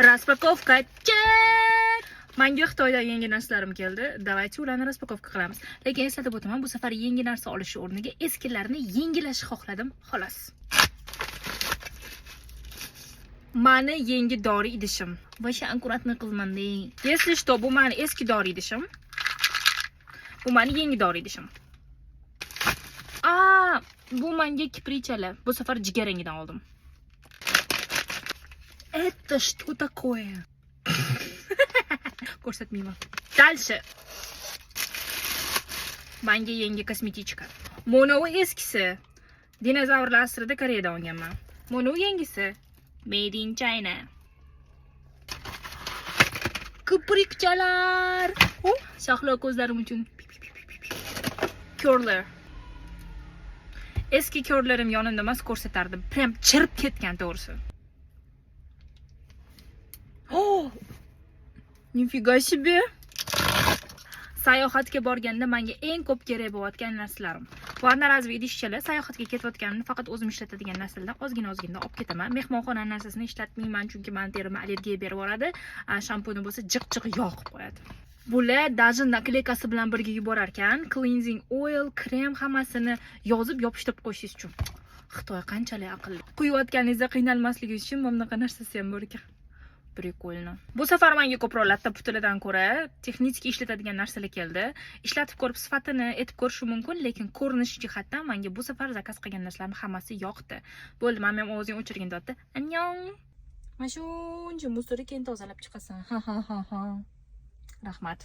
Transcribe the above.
Распаковка чек! Manga Xitoydan yangi narsalarim keldi. Давайте ularni распаковка qilamiz. Lekin eslatib o'taman, bu safar yangi narsa olish o'rniga eskilarni yengilashni xohladim, xolos. Mani yangi dori idishim. Вообще аккуратный qizman. Если что, bu mani eski dori idishim. Bu mani yangi dori idishim. A, bu menga kiprichalar. Bu safar jigarrangidan oldim. Это что такое? Ko'rsatmayman. Дальше. Menga yangi косметичка. Monovi eskisi. Dinozavrlar asrida Koreyadan olganman. Monovi yangisi. Made in China. Kiprikchalar. Shahlo ko'zlarim uchun. Curler. Eski curlerim yonimda emas, ko'rsatardim. Прям chirib ketgan, to'g'risi. Oh! Нифига себе! Sayohatga borganda menga eng ko'p kerak bo'layotgan narsalarim. Bu одноразовый idishchalar. Sayohatga ketayotganimda faqat o'zim ishlatadigan narsalardan ozgina ozgina olib ketaman. Mehmonxona narsasini ishlatmayman, chunki mani terimga allergiya berib yuboradi. Shampuni bo'lsa, jiq jiq yog' qilib qo'yadi. Bular даже наклейка si bilan birga yuborar ekan. Cleansing oil, krem, hammasini yozib yopishtirib qo'yishingiz uchun. Xitoy qanchalik aqlli. Quyayotganingizda qiynalmasligingiz uchun mana bunaqa narsasi ham bor ekan. Прикольно. Bu safar menga ko'proq latta putilardan ko'ra texnik ishlatadigan narsalar keldi. Ishlatib ko'rib, sifatini aytib ko'rishim mumkin, lekin ko'rinish jihatdan menga bu safar заказ qilgan narsalarim hammasi yoqdi. Bo'ldi, men ham ovozing o'chirgin, deyapti. Annyeong. Mana shuncha мусор ni keyin tozalab chiqasan. Ha ha ha ha. Rahmat.